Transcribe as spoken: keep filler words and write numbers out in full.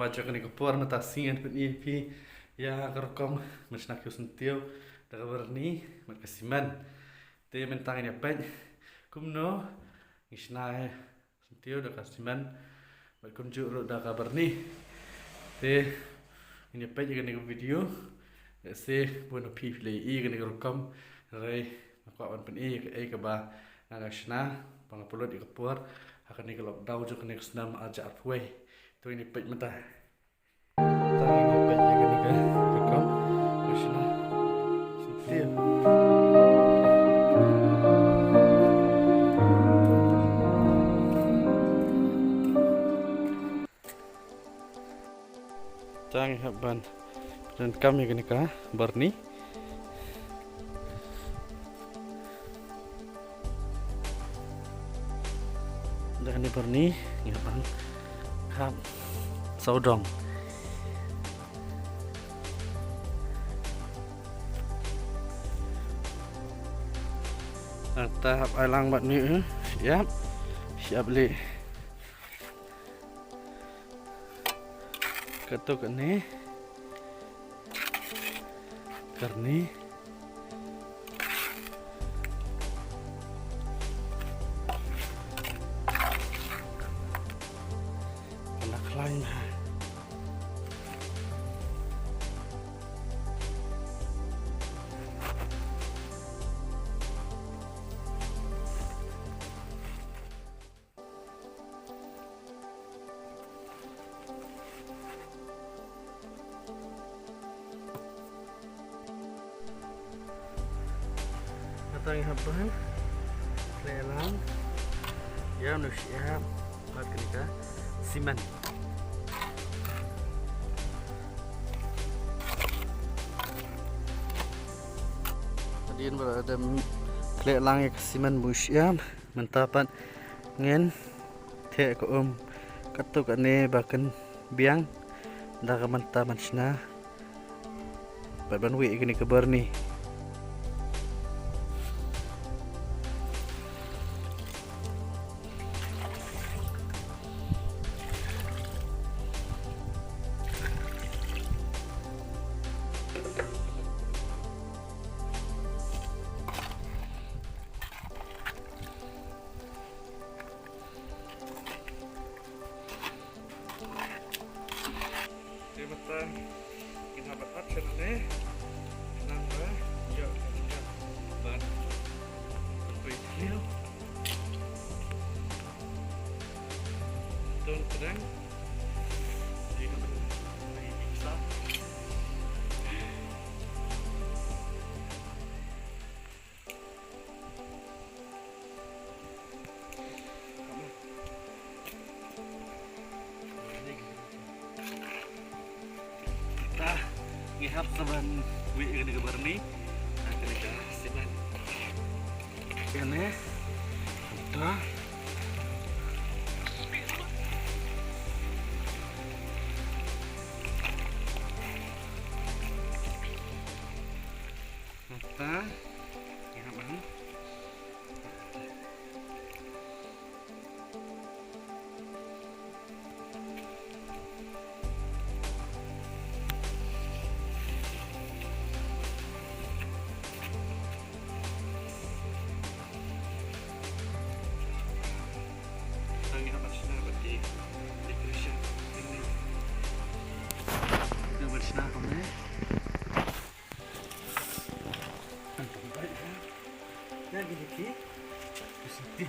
Jong kane ka por mynta sngi ngan pyni ïa phi ïa ka rukom ban shna kiew syntiew da ka byrni bad ka simen. Te mynta ngin ïa peit kumno ngi shna syntiew da ka simen bad kumjuh ruh da ka byrni. Te ngin ïa peit ïa kane ka video. Lehse bun na phi phi la ïohi ïa kane ka rukom, hynrei nga kwah ban pyni ïa kaei kaba nga la shna ba nga pynlut ïa ka por ha kane ka lockdown jong kane ka snem arhajar arphew wei. To ngin ïa peit mynta. Tang ïa peit ïa kane ka rukom ba shna syntiew. Tang ïa ban pyndonkam ïa kane ka byrni. Da kane byrni ngi hap ban khap sawdong. Nangta hap ai lang bad ni, eh. Ïap. Siap li. Katto katne. Karni. Kane khlaiñ bha. Nga tang ïa hap ban khleh lang ïa u shyiap bad kane ka simen. Hadien ba la dep khleh lang ïa ka simen bad u shyiap, mynta pat ngin theh ka um katto katne ba kan biang da ka bynta ban shna bad ban wieh ïa kane ka byrni. Te mynta ngin hap ban at sha nane. Nang ba ïoh ka jingkam ban pynpoi khlieh. Don pdeng. Ngin hap ban pynpoi khlieh. Ta, ngi hap sa ban wieh ïa kane ka byrni. Ah, kane ka simen. Kane. Ta. Ta. Ngi hap ban. Tang ïa ban shna bad ki decoration. Ini. Ïa ban shna kumne. Ïa kine ki. Ki siti.